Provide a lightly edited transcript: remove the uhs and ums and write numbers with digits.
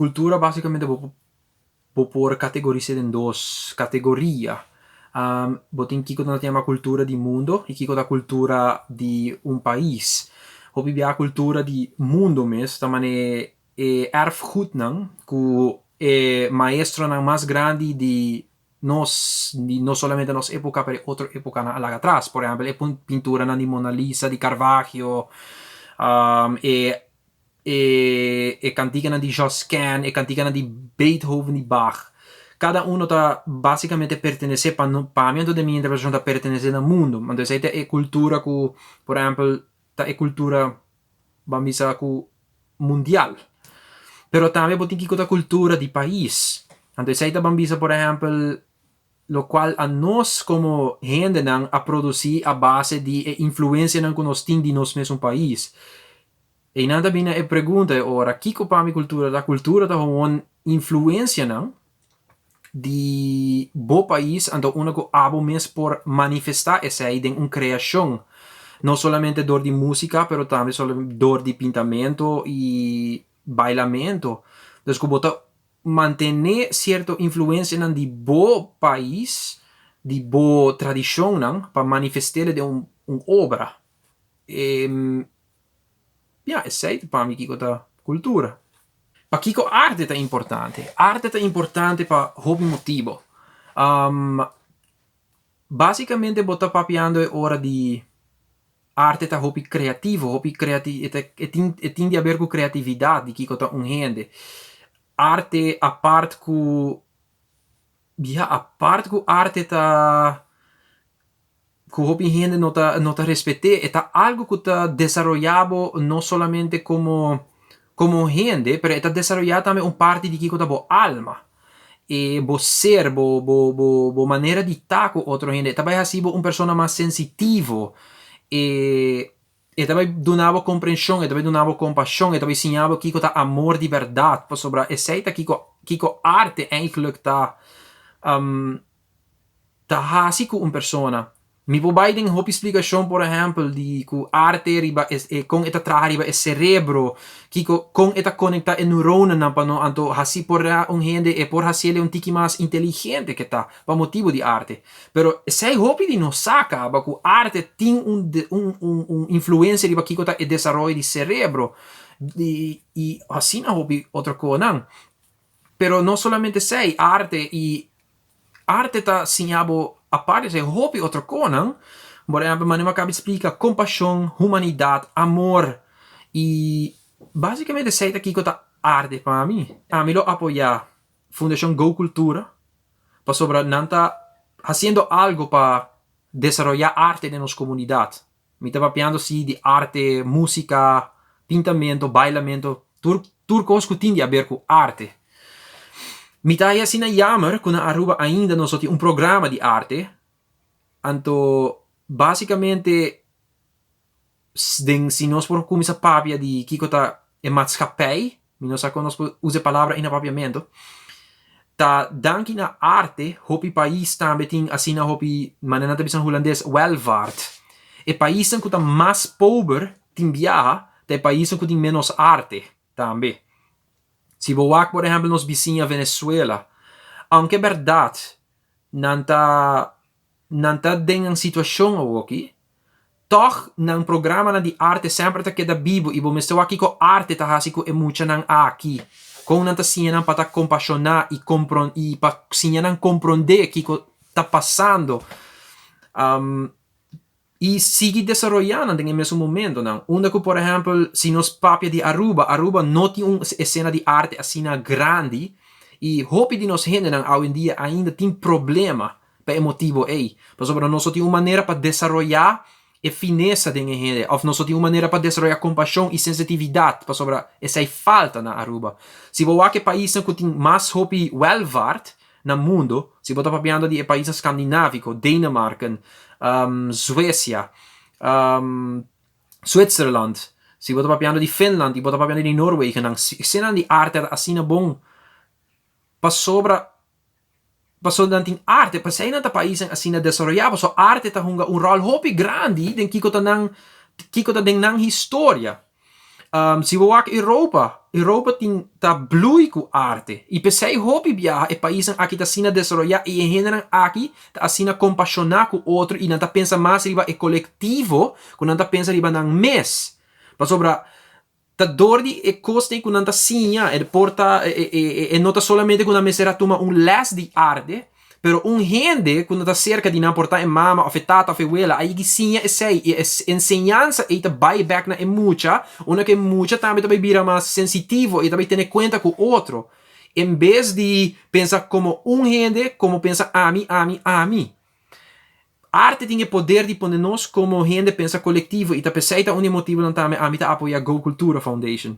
Kultura básikamente bo por kategoris'é den dos kategoria. Bo tin kiko ta yama kultura di mundo i kiko ta kultura di un pais. Hopi bia kultura di mundo mes ta manera e erfgoednan ku e maestronan mas grandi di nos, di no solamente nos époka pero e otro épokanan a laga atras. Por ehèmpel e pinturanan di Mona Lisa, di Caravaggio, e e kantikanan di Josquin, e kantikanan di Beethoven i Bach. Kada uno ta básikamente pertenesé, pa pa mi anto den mi interpretashon ta pertenesé na mundu. Anto esei ta e kultura ku por ehèmpel ta e kultura ban bisa ku mundial. Pero tambe bo tin kiko ta kultura di pais. Anto esei ta ban bisa por ehèmpel lokual a nos komo hendenan a produsí a base di e influensianan ku nos tin di nos mesun pais. Einan ta bini e pregunta e ora, kiko pa mi kultura ta? Kultura ta gewoon influensianan di bo pais anto unda ku abo mes por manifestá esei den un kreashon, no solamente dor di músika pero tambe dor di pintamentu i bailamentu. Dus ku bo ta mantené sierto influensianan di bo pais, di bo tradishonnan pa manifest'é den un obra. Ya, esei ta pa mi kiko ta kultura. Pakiko arte ta importante? Arte ta importante pa hopi motibu. Básikamente bo ta papiando e ora di arte ta hopi kreativo, hopi kreati e ta e tin e tin di haber ku kreatividat di kiko ta un hende. Arte apart ku ya apart ku arte ta ku hopi hende no ta no ta respet'é, e ta algu ku ta desaroyá bo no solamente komo komo hende, pero e ta desaroyá tambe un parti di kiko ta bo alma, e bo ser, bo bo bo bo manera di ta ku otro hende, e ta bai hasi bo un persona mas sensitivo, e e ta bai duna bo komprenshon, e ta bai duna bo kompashon, e ta bai siña bo kiko ta amor di bèrdat, pasobra esei ta kiko kiko arte eigentlik ta. Ta hasi ku un persona. Mi por bai den hopi splikashon, por ehèmpel, di ku arte riba e kon e ta traha riba e serebro, kiko kon e ta konektá e neuronanan pa no anto hasi por un hende e por hasiel un tiki mas inteligente ke ta pa motibu di arte. Pero esei hopi di nos sa kaba ku arte tin un un un influensia riba kiko ta e desaroyo di serebro i i asina hopi otro konan. Pero no solamente esei, arte i Arte ta siña bo aparte esei hopi otro konan, por ehèmpel manera mi a kaba di splika, kompashon, humanidat, amor i básikamente esei ta kiko ta arte pa mi. Ami lo apoyá Fundashon Go Kultura pasobra nan ta hasiendo algu pa desaroyá arte den nos komunidat. Mi ta papiando si di arte, músika, pintamentu, bailamentu, tur tur kos ku tin di aber ku arte. Mi ta haña asina yamer ku na Aruba ainda nos no tin un programa di arte, anto básikamente den si nos por kuminsá papia di kiko ta e maatschappij, mi no sa kon nos por usa e palabra ei na papiamentu, ta danki na arte hopi pais tambe tin asina hopi, manera nan ta bisa na hulandes, welvaart. E paisnan ku ta mas pober tin biaha ta e paisnan ku tin ménos arte tambe. Si bo wak por ehèmpel nos bisiña Venezuela, aunke bèrdat nan ta nan ta den nan situashon awoki, tòg nan programanan di arte semper ta keda bibu i bo mester wak kiko arte ta hasi ku e muchanan aki, kon nan ta siña nan pa ta kompashoná i kompron i pa siña nan komprondé kiko ta pasando i sigui desaroyá nan den e mesun momentonan. Unda ku por ehèmpel si nos papia di Aruba, Aruba no tin un esena di arte asina grandi i hopi di nos hendenan awendia ainda tin problema pa e motibo ei. Pasobra nos no tin un manera pa desaroyá e finesa den e hende òf nos no tin un manera pa desaroyá kompashon i sensitividat pasobra esei falta na Aruba. Si bo wak e paisnan ku tin mas hopi wèlvaart na mundu, si bo ta papiando di e paisnan skandináviko, Denemarken, Suesia, Zwitserland, si bo ta papiando di Finland i bo ta papiando di Noorwegen, nan esenan di arte ta asina bon pasobra Pasobra nan tin arte, p'esei nan ta paisnan asina desaroyá, pasobra arte ta hunga un ròl hopi grandi den kiko ta nan, kiko ta den nan historia. Si bo wak Europa, Europa tin ta blui ku arte. I p'esei hopi biaha e paisnan aki ta asina desaroyá i e hendenan aki ta asina kompashoná ku otro i nan ta pensa mas riba e kolektivo ku nan ta pensa riba nan mes. Pasobra ta dor di e kosnan ku nan ta siña, e por ta e no ta solamente ku nan mester a tuma un lès di arte, pero un hende ku no ta serka di nan, por ta e mama òf e tata òf e wela, a yigi siña esei i e enseñansa ei ta bai bèk na e mucha, unda ku e mucha tambe ta bai bira mas sensitivo i ta bai tene kuenta ku otro, en bes di pensa komo un hende, komo pensa ami, ami, ami. Arte tin e poder di pone nos komo hende pensa kolektivo i ta p'esei ta un di e motibunan tambe ami ta apoyá Go Cultura Foundation.